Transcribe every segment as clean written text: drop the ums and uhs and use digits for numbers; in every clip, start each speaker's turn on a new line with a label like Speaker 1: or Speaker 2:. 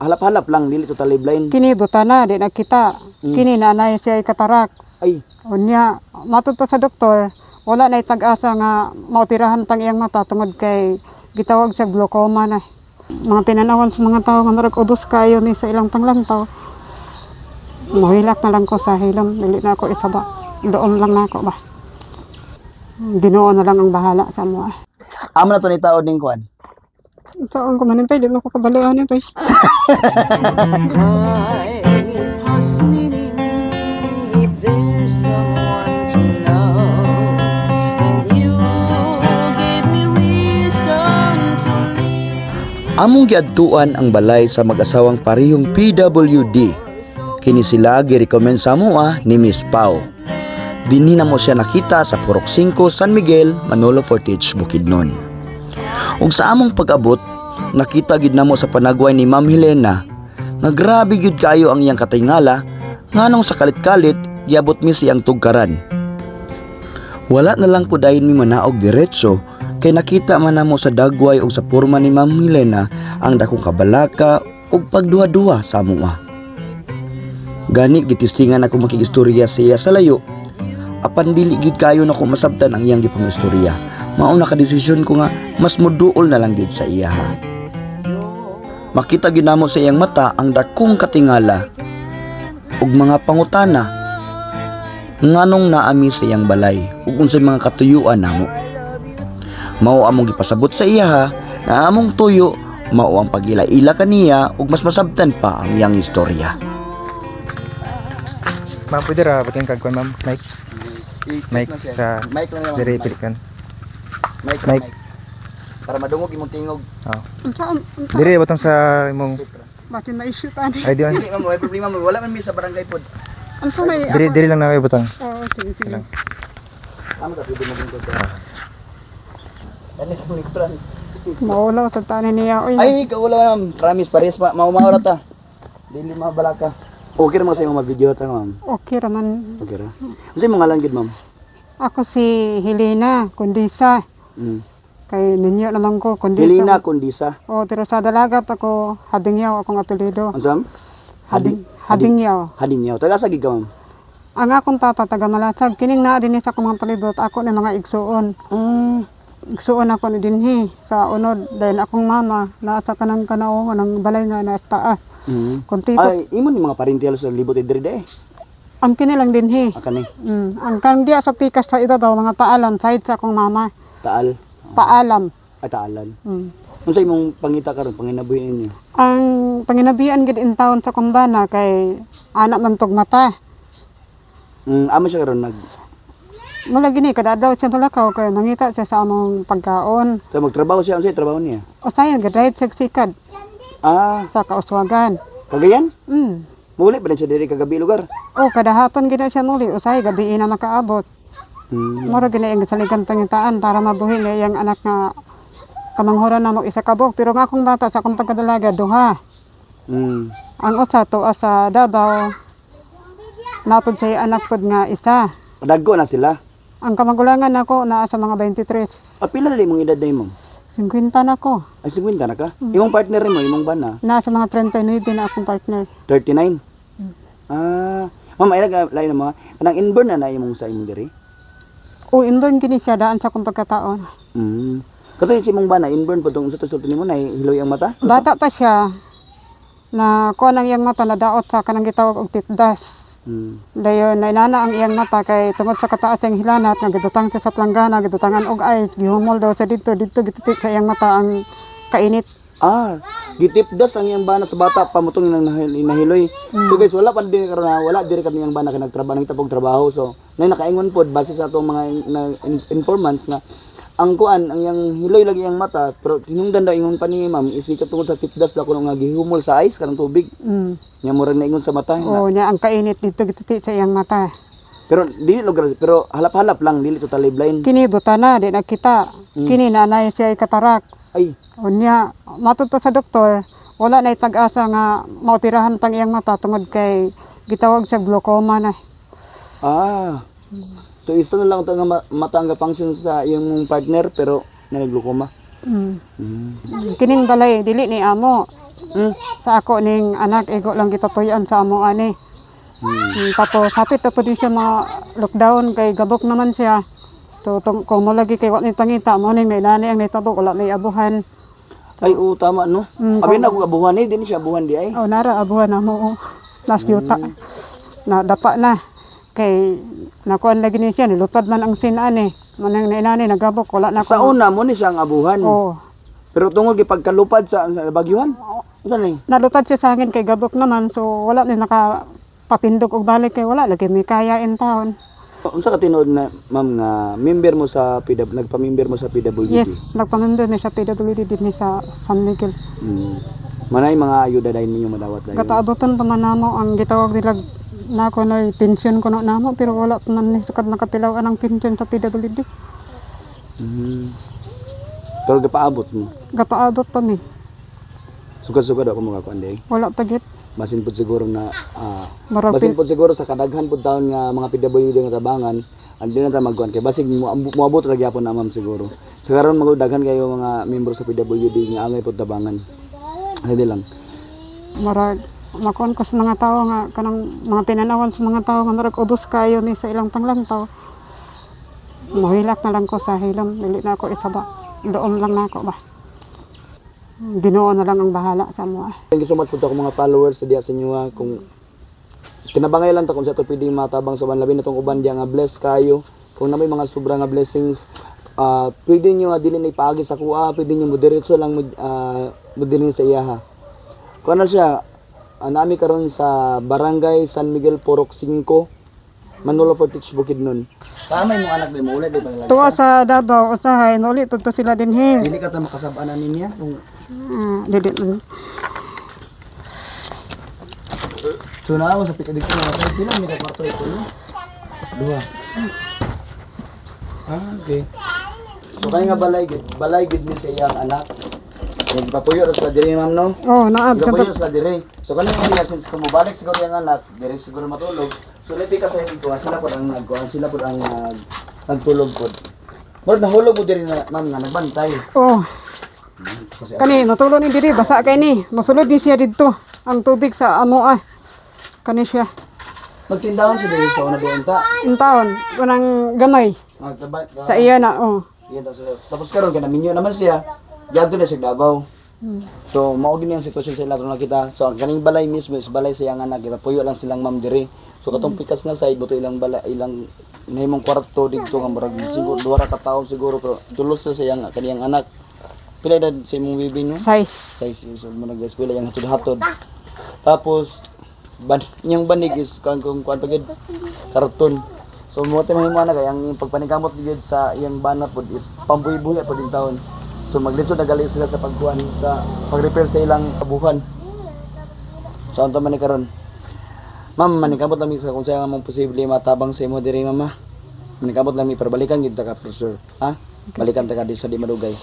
Speaker 1: Halap-halap lang, dili totally blind.
Speaker 2: Kini duta na, di nakita. Kini na anay siya katarak.
Speaker 1: Ay,
Speaker 2: Unya, matod to sa doktor, wala na tag-asa nga maotirahan tang iyang mata tungod kay gitawag siya glaucoma na. Mga tinanawan sa mga tao nga murag ubos kayo ni sa ilang panglantaw. Mohilak na lang ko sa hilom, dili na ako isaba. Doon lang na ako ba. Ginoo na lang ang bahala sa mo.
Speaker 1: Amo na to ni taod ning kuan.
Speaker 2: Saan ko manintay, di mo ko kabalian ito eh.
Speaker 3: Life has meaning if there's someone to love, and you gave me reason to live.
Speaker 1: Among giadtuan ang balay sa mag-asawang parehong PWD. Kini sila girecommend sa amoa ni Miss Pau. Dinhi na mo siya nakita sa Purok 5, San Miguel, Manolo Fortich, Bukidnon. Ug sa among pag-abot, nakita gid namo sa panagway ni Ma'am Helena nga grabe gyud kayo ang iyang katingala nganong sa kalit-kalit giabot mi siyang tugkaran. Wala na lang po dayon mi manaog diretso kay nakita man namo sa dagway ug sa porma ni Ma'am Helena ang dakong kabalaka ug pagduha-duha sa amoa. Gani gitistingan ako makigistorya sa iya sa layo. Apan dili gid kayo nako masabtan ang iyang gipangistorya. Mao na kadesisyon ko nga mas moduol na lang gid sa iya ha. Makita gid namo sa iyang mata ang dakong katingala ug mga pangutana nganong naami sa iyang balay ug unsay mga katuyuan namo. Mao among gipasabot sa iya ha, nga among tuyo mao ang pagila-ila kaniya ug mas masabtan pa ang iyang istorya.
Speaker 4: Ma'am, pwede ra ba't kag kuan, ma'am? Mike, Mike sa
Speaker 1: Mic lang naman.
Speaker 4: dire pilikan.
Speaker 1: Mic,
Speaker 4: Mic.
Speaker 1: mic. Para madungog imong tingog.
Speaker 4: Oh.
Speaker 2: Saan?
Speaker 4: Dire batang sa imong
Speaker 2: Bakit na-issue tani?
Speaker 4: ay di man.
Speaker 1: Dili, ma'am, way problema, ma'am. Wala man mi sa barangay pod.
Speaker 2: Ang may
Speaker 4: Dire dire lang na kayo butang.
Speaker 2: Oo, sige, sige.
Speaker 4: Lang.
Speaker 1: Amo ta pwede magingkod. Ano kung mikran?
Speaker 2: Maulaw sa tani niya. Uy,
Speaker 1: Ay, kaula, ma'am. Promise, parehas pa maumawra ta. Dili mabalaka. Okay ra mo sa imong ma-video ta, ma'am.
Speaker 2: Okay raman.
Speaker 1: Okay ra. Unsa imong ngalan gid, ma'am?
Speaker 2: Ako si Helena Kondisa. Kay ninyo naman ko, Kondisa.
Speaker 1: Helena Kondisa.
Speaker 2: O, pero sa dalagat ako, Hadingyaw akong atelido.
Speaker 1: Unsa, ma'am?
Speaker 2: Hadingyaw.
Speaker 1: Hadinyaw. Taga sa gid ka, ma'am?
Speaker 2: Ang akong tata, taga Malasag. Kining naa din sa akong mga talido, at ako ni mga igsuon. Igsuon ako ni dinhi sa unod. Dahil akong mama, nasa kanang kanaong, ng balay nga nasa taas. Kung tito,
Speaker 1: Ay, imo ni mga parinti halos sa libot diri de.
Speaker 2: Ang kini lang dinhi.
Speaker 1: Aka ni
Speaker 2: Ang kang diya sa tikas sa ida daw, mga taalan, side sa akong mama.
Speaker 1: Taal.
Speaker 2: Paalam.
Speaker 1: Ay, taalan. Unsa imong pangita karon, panginabuhi ninyo?
Speaker 2: Ang panginabian gid in town sa kumbana kay anak man tog mata.
Speaker 1: Amo siya karon nag
Speaker 2: Mula gini kada adlaw siya tulakaw kay nangita siya sa among pagkaon.
Speaker 1: So magtrabaho siya, unsay trabaho niya?
Speaker 2: Usahay gadayt siya sikad sa kauswagan.
Speaker 1: Cagayan?
Speaker 2: Mm.
Speaker 1: Muli pa din siya diri kagabi lugar.
Speaker 2: O kada haton gid na siya muli, usahay gabi na makaabot. Mura gini ang saligan tangitaan para mabuhi niya iyang anak nga kamanghuran na mo isa ka buok. Pero nga akong bata sa akong pagkadalaga duha. Ang usa tuwa sa dadaw, natod siya anak pod nga isa.
Speaker 1: Dagko na sila.
Speaker 2: Ang kamagulangan nako naa sa mga 23.
Speaker 1: Ah, pila na imong edad na imong?
Speaker 2: 50 na ko.
Speaker 1: Ay, 50 na ka? Imong partner nimo, imong bana?
Speaker 2: Nasa mga 39 na akong partner.
Speaker 1: 39. Ah, ma'am, ay lain na mga kanang inborn na na imong sa imong diri.
Speaker 2: O inborn kini siya daan sa akong pagkataon.
Speaker 1: Katoy si imong bana inborn po tong sa sulti nimo na hiloy ang mata.
Speaker 2: Bata ta siya na kuan ang iyang mata na daot sa kanang gitawag og titdas. Dayon nainana ang iyang mata kay tungod sa kataas ang hilanat nga gidutang siya sa planggana, gidutangan og ice, gihumol daw sa didto didto gitutik sa iyang mata ang kainit.
Speaker 1: Ah, gitipdas ang iyang bana sa bata pa mo tong nahiloy. So guys, wala pa din karon na wala diri kami iyang bana kay nagtrabaho nang tapog trabaho. So, nay nakaingon pod base sa atong mga informants nga ang kuan ang iyang hiloy lagi iyang mata, pero tinungdan daw ingon pa ni ma'am isi katungod sa tipdas daw kuno nga gihumol sa ice kanang tubig. Nya murag naingon sa mata.
Speaker 2: O niya ang kainit didto gitutik sa iyang mata.
Speaker 1: Pero dili lugar, pero halap-halap lang, dili totally blind.
Speaker 2: Kini duta na di nakita. Kini na anay siya katarak.
Speaker 1: Ay,
Speaker 2: Unya, matod to sa doktor, wala na tag-asa nga maotirahan tang iyang mata tungod kay gitawag siya glaucoma na.
Speaker 1: Ah. So isa na lang ito nga mata ang function sa iyong partner pero na glaucoma.
Speaker 2: Kining balay dili ni amo. Sa ako ning anak, igo lang gitatuyan sa amo ani. Tapos hapit na to din siya ma lockdown kay gabok naman siya. So kung mo lagi kay wa ni tangita mo ning nainani ang nitabo, wala na abuhan.
Speaker 1: Ay, oo, tama, no? Abi na ako abuhan eh, di ni siya abuhan di ay.
Speaker 2: Oh, nara abuhan na mo, oh. Nas yuta. Na dapa na kay nakuan lagi ni siya, nilutad man ang sinaan eh. Manang nainani nagabok, wala na
Speaker 1: Sa una mo ni siya ang abuhan.
Speaker 2: Oh.
Speaker 1: Pero tungod kay pagkalupad sa bagyuhan. Unsa ni?
Speaker 2: Nalutad siya sa hangin kay gabok naman, so wala ni nakapatindog og balik kay wala lagi ni kaya in town.
Speaker 1: Unsa ka tinuod na, ma'am, nga member mo sa PW, nagpa-member mo sa PWD?
Speaker 2: Yes, nagpamendo ni sa TWD din ni sa San Miguel.
Speaker 1: Manay mga ayuda dahil ninyo madawat dayon.
Speaker 2: Gataabotan pa man namo ang gitawag nila nako na pension ko na namo, pero wala pa man ni sukad nakatilaw ang pension sa TWD.
Speaker 1: Pero gapaabot mo.
Speaker 2: Gataadot pa ni.
Speaker 1: Sugad-sugad ako mga kuan day.
Speaker 2: Wala tagit.
Speaker 1: Basin pud siguro na
Speaker 2: Murag
Speaker 1: basin pud siguro sa kadaghan pud taon nga mga PWD nga tabangan, andi na ta magkuan kay basig moabot ra gyapon na, ma'am, siguro. Sa karon magud daghan kayo mga membro sa PWD nga angay pud tabangan. Hindi lang.
Speaker 2: Murag makuan ko sa mga tao nga kanang mga tinanawan sa mga tao nga murag ubos kayo ni sa ilang panglantaw. Mohilak na lang ko sa hilom, dili na ako isaba. Doon lang na ako ba. Ginoo na lang ang bahala sa mo.
Speaker 1: Thank you so much po sa akong mga followers sa diya sa inyo ha. Kung kinabangay lang ta kung sa ito pwedeng matabang sa uban, labi na tong uban diya nga bless kayo. Kung na may mga sobra nga blessings, pwede nyo nga dili na ipaagi sa kuha, pwede nyo mo lang mo, mo dili sa iya ha. Kung ano siya, nami karon sa Barangay San Miguel Purok 5, Manolo Fortich, Bukidnon. Tama yung anak mo, ulit di ba?
Speaker 2: Tuwa sa Davao, usahay, nuli to sila dinhi.
Speaker 1: Dili ka ta makasab-anan niya. Kung
Speaker 2: Ah, dili man.
Speaker 1: So na ako sa pika dito na sa pila may kwarto ito, no? Duha. Ah, okay. So kaya nga balay gid ni sa iyang anak. Nagpapuyo ra sila diri, ma'am, no?
Speaker 2: Oh, naad sa
Speaker 1: Nagpapuyo sila diri. So kanang nga since kung mobalik siguro iyang anak, diri siguro matulog. So labi ka sa iyang kuha, sila pud ang nagkuha, sila pud ang nagtulog pud. Murag nahulog mo diri na, ma'am, nga nagbantay.
Speaker 2: Oh,
Speaker 1: Kasi
Speaker 2: kani natulo ni diri, basa kay ni. Mosulod ni siya didto ang tubig sa amo ah. Kani siya.
Speaker 1: Magtindahan siya diri sa una doon ta.
Speaker 2: In taon, unang gamay
Speaker 1: Magtabay.
Speaker 2: sa iya na, oh.
Speaker 1: Yan daw sila. Tapos karon kay naminyo naman siya. Giadto na siya Davao. So mao gini ang sitwasyon sa ila atong nakita. So ang kaning balay mismo is balay sa iyang anak, gipapuyo lang silang ma'am diri. So katong pikas na side buto ilang balay, ilang nahimong kwarto didto nga murag siguro duha ra ka tawo siguro, pero tulos na sa iyang kaniyang anak. Pila edad sa imong bibi, no?
Speaker 2: Size.
Speaker 1: 6 years old mo nag-eskwela yang hatod-hatod. Tapos niyang banig is kuan kung kuan pagid karton. So mo tayo mahimo na kay ang pagpanikamot gid sa iyang bana pod is pambuhi-buhi pod din taon. So maglisod na gali sila sa pagkuan sa pag-repair sa ilang kabuhan. So unta man ni karon. Ma'am, manikamot lang mi sa kung sa mong posible matabang sa imo diri, mama. Manikamot lang mi pero balikan gid ta ka for sure. Ha? Balikan ta ka di sa di madugay.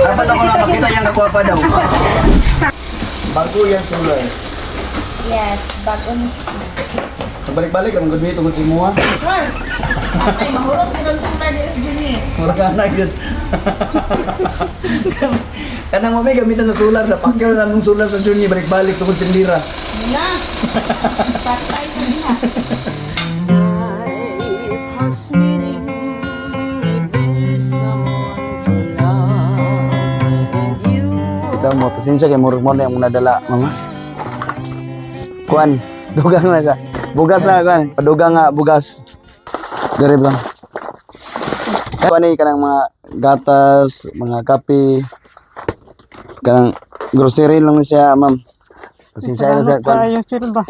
Speaker 1: Dapat ako na makita yung nakuha pa daw. Bago yan solo eh.
Speaker 5: Yes, bago ni.
Speaker 1: Balik-balik ang good tungkol sa imuha.
Speaker 5: Sure. Patay, mahurot din ang sumra ni SG ni.
Speaker 1: Mura ka na yun. Kanang mami gamitan sa solar na pakyaw na nung solar sa Juni balik-balik tungkol sa lira.
Speaker 5: Na. Patay sa niya.
Speaker 3: Life has meaning if there's someone to love, and you
Speaker 1: Kita mo pasensya kay murag mo na yung nadala, mama. Kuan, dugang na siya. Bugas na kuan, padugang nga bugas. Dire lang. Kuan ni kanang mga gatas, mga kape, kanang grocery lang ni siya, ma'am. Pasensya na siya,
Speaker 2: Salamat
Speaker 1: kuan.
Speaker 2: kaayo, sir ba.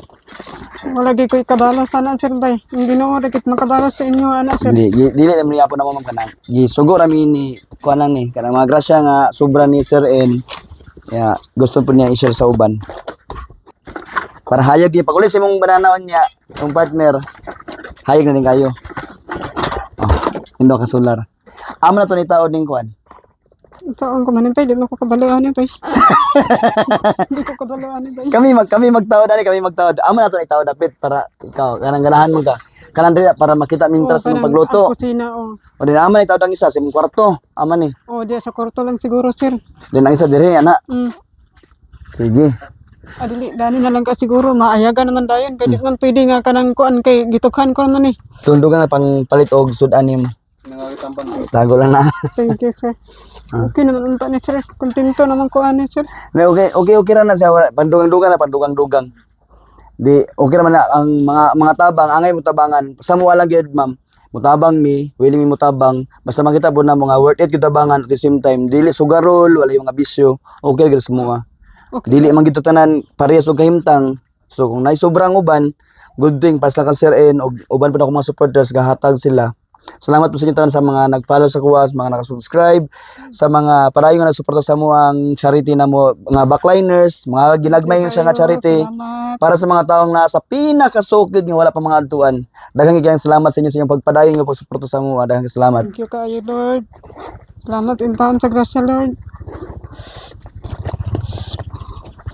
Speaker 2: Wala gi ko'y kadala sana, sir ba. Ang Ginoo ra gid makadala sa inyo anak, sir.
Speaker 1: Dili, dili naman niya po na ma'am kanang. Gisugo rami ni kuan lang ni kanang mga grasya nga sobra ni Sir N. Ya, gusto po niya i-share sa uban. Para hayag gyud pag uli sa imong bananaon niya, yung partner. Hayag na din kayo. Oh, indo ka solar. Amo na to ni taod ning kuan.
Speaker 2: Taon ko manintay, di mo ko kadalian ito eh. Di ko kadalian ito eh.
Speaker 1: Kami magtaod ani, kami magtaod. Amo na to itaod dapit para ikaw kanang ganahan mo ka. Kanang dili para makita mintas
Speaker 2: Oh,
Speaker 1: ng
Speaker 2: kanang
Speaker 1: pagluto.
Speaker 2: Ang kusina, oh.
Speaker 1: O din amo na itaod ang isa sa imong kwarto. Ama ni.
Speaker 2: Oh, diya sa kwarto lang siguro, sir.
Speaker 1: Din ang isa diri ana. Sige.
Speaker 2: Adili, dani na lang ka siguro, maayagan naman dayon. Kaya di man pwede nga kanang kuan kay gitukhan ko naman eh.
Speaker 1: Tundugan na pang palit og sudan nimo. Tago lang na.
Speaker 2: Thank you, sir. Okay naman unta ni sir. Kontento naman ko ani, sir.
Speaker 1: May okay ra na siya. Wala. Pandugang-dugang na, pandugang-dugang. Di okay naman na ang mga tabang, angay mo tabangan. Sa mo lang gyud, ma'am. Mutabang mi, willing mi mutabang. Basta makita po na mga worth it gyud tabangan at the same time dili sugarol, wala yung mga bisyo. Okay gyud sa mga.
Speaker 2: Okay.
Speaker 1: Dili man gyud to tanan parehas og kahimtang. So kung naay sobrang uban, good thing pas lang ka Sir N og uban pa na akong mga supporters gahatag sila. Salamat po sa inyo tanan sa mga nag-follow sa kuwas, mga naka-subscribe, sa mga padayon nga nagsuporta sa mo ang charity na mo, mga backliners, mga ginagmay siya nga charity.
Speaker 2: Salamat.
Speaker 1: Para sa mga taong nasa pinakasukid nga wala pa mga adtuan. Daghang kayong salamat sa inyo sa inyong pagpadayon nga pagsuporta sa mo. Daghang salamat.
Speaker 2: Thank you kaayo, Lord. Salamat in taon sa grasya, Lord.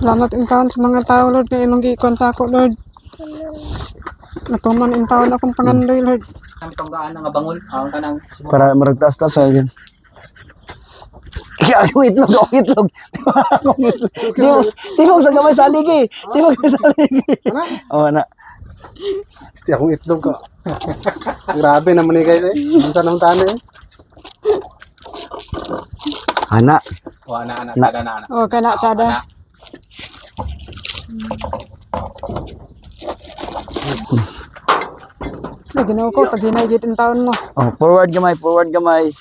Speaker 2: Salamat in taon sa mga tao, Lord, na imong giikon sa ako, Lord. Natuman in taon akong pangandoy, Lord.
Speaker 3: Kami tong gaan nga bangol. Ang kanang
Speaker 1: Para maragtaas ta sa akin. Kaya ako itlog, ako itlog. Ako itlog. Sibog, sibog sa gamay sa aligi. Sibog sa aligi. Oh, na.
Speaker 4: Gusto akong itlog ko. Grabe naman ni guys eh. Unsa naman tani eh.
Speaker 1: Ana.
Speaker 3: wa ana ana
Speaker 1: Na.
Speaker 3: tada na ana.
Speaker 2: Oh, kana tada.
Speaker 3: Ana.
Speaker 2: Na Ginoo ko pag hinay gid in taon mo.
Speaker 1: Oh, forward gamay, forward gamay.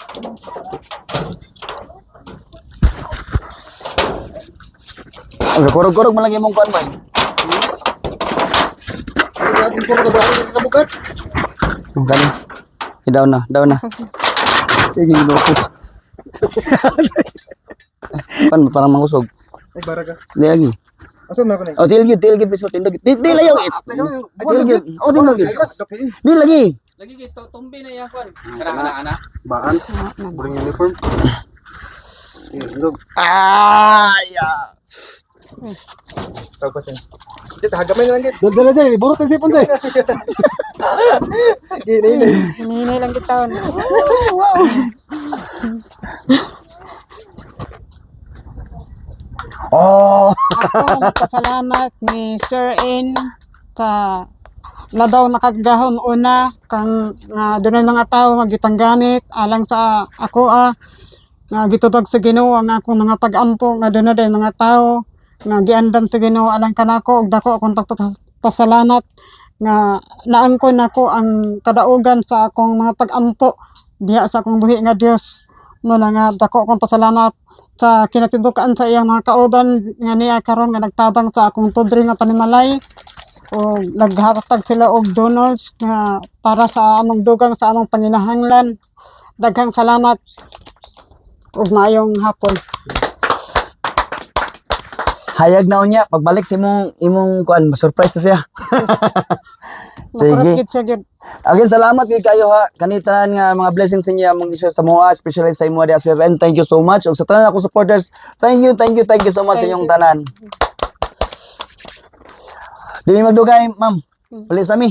Speaker 1: Ang kurog-kurog man lang imong kuan bay.
Speaker 4: Kabukat.
Speaker 1: Oh, gani. Eh, down na, down na.
Speaker 4: Sige, ginoo ko.
Speaker 1: Pan parang mangusog.
Speaker 4: Ay baraga.
Speaker 1: Di lagi.
Speaker 4: Asa man ko ni?
Speaker 1: Oh, tilgid, tilgid mismo tindog. Di layo. Tilgid. Oh, tindog. Di lagi.
Speaker 3: Lagi gid tumbi na iya kwan. Kanang ana ana.
Speaker 4: Baan. Buring uniform. Itlog.
Speaker 1: Ah, ya.
Speaker 4: Tawag pa siya. Dito hagamay na lang gid. Dala dyan, iburot ang sipon dyan. Gini ini.
Speaker 2: Hinihinay lang gid taon. Oh, wow.
Speaker 1: Oh.
Speaker 2: Ako magpasalamat ni Sir N sa na daw nakagahon una kang nga dunay mga tawo nga gitangganit alang sa ako nga gitutog sa Ginoo ang akong mga tag-ampo nga dunay day mga tawo nga giandam sa Ginoo alang kanako ug dako akong pasalamat nga naangkon nako ang kadaugan sa akong mga tag-ampo diha sa akong buhi nga Dios mo na nga dako akong pasalamat sa kinatindukan sa iyang mga kauban nga niya karon nga nagtabang sa akong tudri nga panimalay o naghatag sila og donors nga para sa among dugang sa among panginahanglan. Daghang salamat ug maayong hapon.
Speaker 1: Hayag na unya pagbalik sa imong kuan, surprise na siya.
Speaker 2: Makurot
Speaker 1: Sige.
Speaker 2: gid siya gid.
Speaker 1: Again, salamat kay kayo ha. Kani tanan nga mga blessings sa inyo among i-share sa moa, especially sa imo diha Sir Ren. Thank you so much. Ug sa tanan akong supporters, thank you, thank you, thank you so much sa
Speaker 2: Thank
Speaker 1: inyong
Speaker 2: you.
Speaker 1: tanan. Dili magdugay, ma'am. Ulit sa mi.